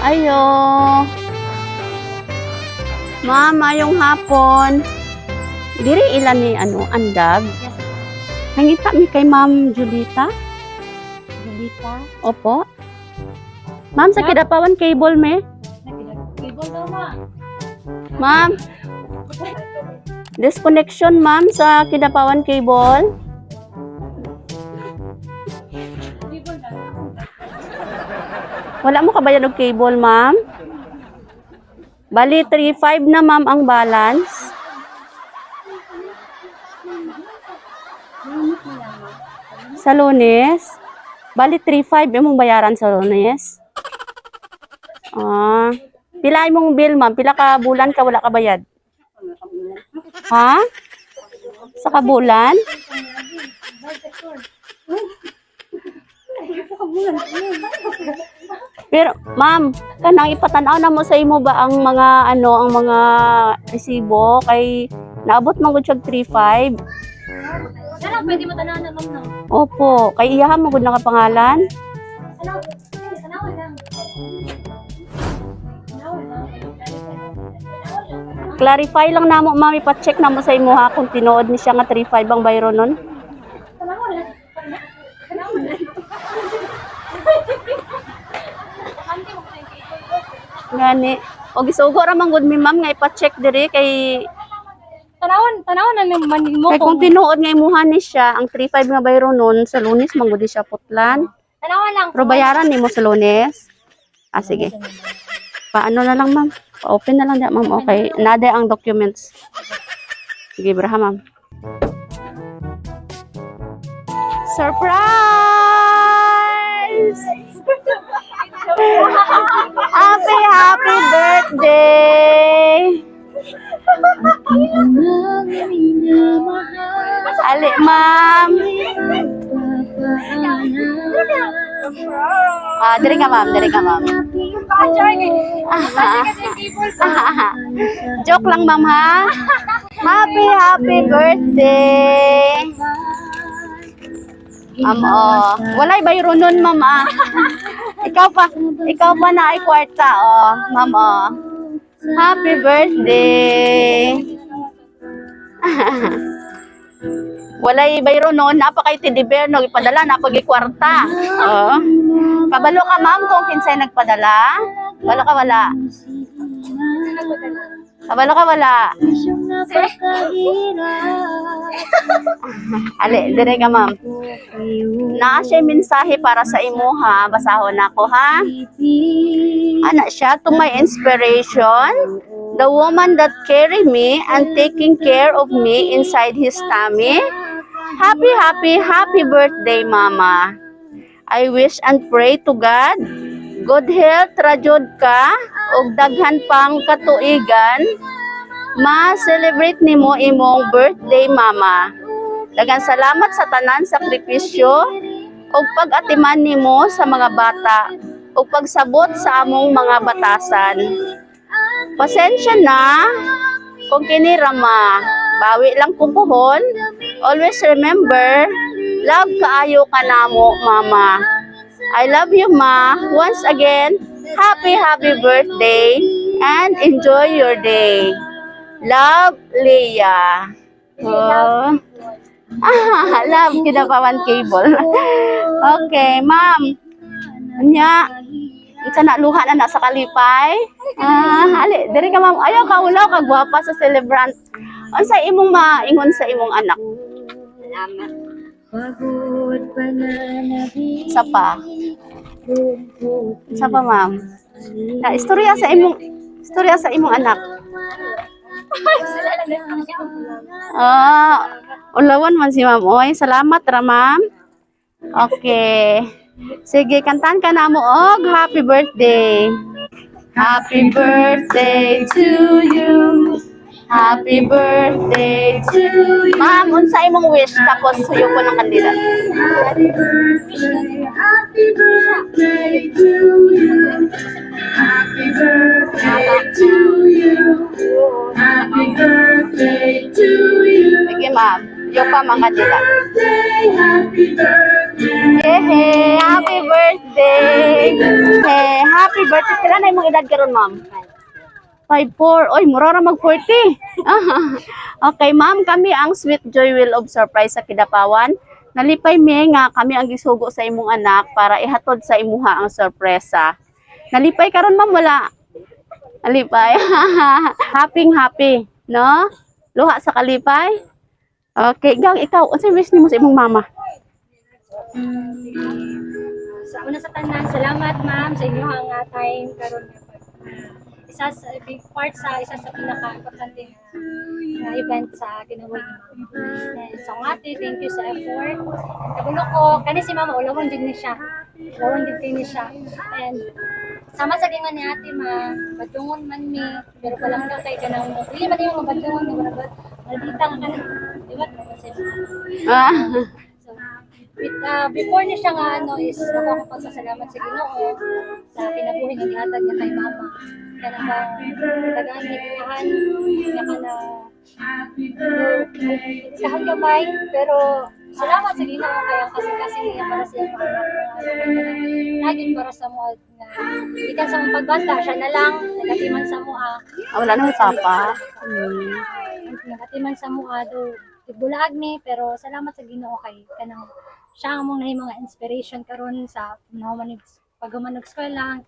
Ayo. Ma'am, maayong hapon. Diri ila ni ano, Andag. Nangita mi kay Ma'am Julita. Julita. Opo. Ma'am, sa Kidapawan Cable me. Cable daw, ma. Ma'am. Disconnection, ma'am, sa Kidapawan Cable. Cable daw. Wala mo kabayad og cable, ma'am? Bali, 3.5 na, ma'am, ang balance. Sa Lunes? Bali, 3.5 imong bayaran sa Lunes. Ah, pila imong bill, ma'am? Pila ka bulan ka wala ka bayad? Ha? Sa kabulan? Pero ma'am, kanang ipatan-aw na mo sa imo ba ang mga ano, ang mga resibo kay naabot man gud siya 3.5. Sana pwede mo tanaw na, ma'am, no? Opo, kay iyaha man gud nakapangalan. Tanaw, tanaw lang. Tanaw lang. Tanaw lang. Clarify lang namo, ma'am, ipa-check namo sa imo ha kung tinuod ni siya nga 3.5 ang bayro nun. Tanaw lang. Tanaw lang. Ante mo sa cable. Gani. O gisugo ra man gud mi, ma'am, nga ipa-check diri kay Tanawon, tanawon na naman mo kay kung tinuod nga imuha ni siya ang 3.5 nga bayro nun sa Lunes man gud ni siya putlan. Tanawon lang. Pero bayaran nimo sa Lunes. Ah, sige. Paano na lang, ma'am? Pa-open na lang da, ma'am. Okay. Nade ang documents. Sige, braha, ma'am. Surprise! Happy, happy birthday! Ali, ma'am. Ah, diri ka, ma'am. Diri ka, ma'am. Joke lang, ma'am, ha? Happy, happy birthday! Ma'am, oh. Walay bayro nun, ma'am, ah. Ikaw pa na ay kwarta, oh. Ma'am, oh. Happy birthday! Walay bayro nun, napakay teddy bear no, ipadala, napagay kwarta. Oh. Kabalo ka, ma'am, kung kinsay nagpadala? Wala ka, wala? Kabalo ka, wala? Ali, dire ka, ma'am. Naa siya mensahe para sa imo ha. Basahon nako ha. Ana siya, "To my inspiration, the woman that carry me and taking care of me inside his tummy. Happy, happy, happy birthday, Mama. I wish and pray to God, good health ra jud ka, ug daghan pang katuigan, ma-celebrate nimo imong birthday, Mama. Daghang salamat sa tanan sakripisyo ug pag-atiman nimo sa mga bata ug pagsabot sa among mga batasan. Pasensya na kung kini rama. Bawi lang ko puhon. Always remember, love kaayo ka namo, Mama. I love you, Ma. Once again, happy, happy birthday and enjoy your day. Love, Leah." Oh. Ah, love, Kidapawan Cable. Okay, ma'am. Nya, unsa na luha na na sa kalipay? Ah, hali, diri ka, ma'am. Ayaw ka ulaw ka gwapa sa celebrant. Unsa imong maingon sa imong anak? Salamat. Sa pa? Sa pa, ma'am? Na istorya sa imong anak. Ah, ulawan man si ma'am. Oy, salamat ra, ma'am. Okay. Sige, kantahan ka na mo og happy birthday. Happy birthday to you. Happy birthday to you. Ma'am, unsa imong wish tapos suyo ko ng kandila? Happy birthday, happy birthday to you. Happy birthday to you. Happy birthday to you. Sige, ma'am. Yung pa mga dila. Birthday, happy birthday. Yehey! Happy birthday! Hey, happy birthday! Pila na imong edad karon, ma'am? 5'4". Oy, mura ra mag 40. Okay, ma'am, kami ang Sweet Joy Wheel of Surprise sa Kidapawan. Nalipay mi nga kami ang gisugo sa imong anak para ihatod sa imuha ang sorpresa. Nalipay karon, ma'am, wala? Nalipay. Happy happy, no? Luha sa kalipay. Okay, gang ikaw, unsay wish nimo sa imong mama? Sa una sa tanan, salamat, ma'am, sa inyong nga time karon nga isa sa big part sa isa sa pinaka-importante nga event sa kinabuhi ni mama. And so nga ate, thank you sa effort. And kabulo ko, kani si mama, ulawon din ni siya. Ulawon din kay ni siya. And sama sa gingon ni ate ma, badungon man mi, pero walang daw kay kanang dili man yung mabadungon nga wala ba, maldita nga kanang, di ba? Sa So, with, before niya siya nga ano is ako ang pagpasalamat sa Ginoo sa kinabuhi nga gihatag niya kay mama. Kana ba tagaan niya ginahan nga kana kahan gamay, pero salamat sa Ginoo kay ang kasing-kasing niya para sa iyang mga anak nga ano, lagi para sa mo nga ikan sa mong pagbata siya na lang nagatiman sa mua. Ah, wala nang papa. Nagatiman sa mua do bulaag mi, pero salamat sa Ginoo kay kanang siya ang among nahimo nga inspiration karon sa nahuman paghuman og eskwela,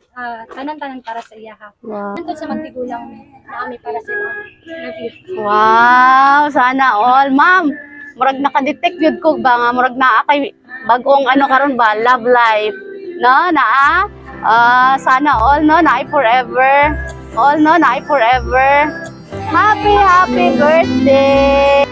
tanan-tanan para sa iya ha. Hantod sa magtigulang mi na ami para sa imo. Love you. Wow, sana all. Ma'am, murag nakadetect yun ko ba nga murag naa kay bagong ano karon ba, love life. No, naa? Ah, sana all, no, naay forever. All, no, naay forever. Happy happy birthday.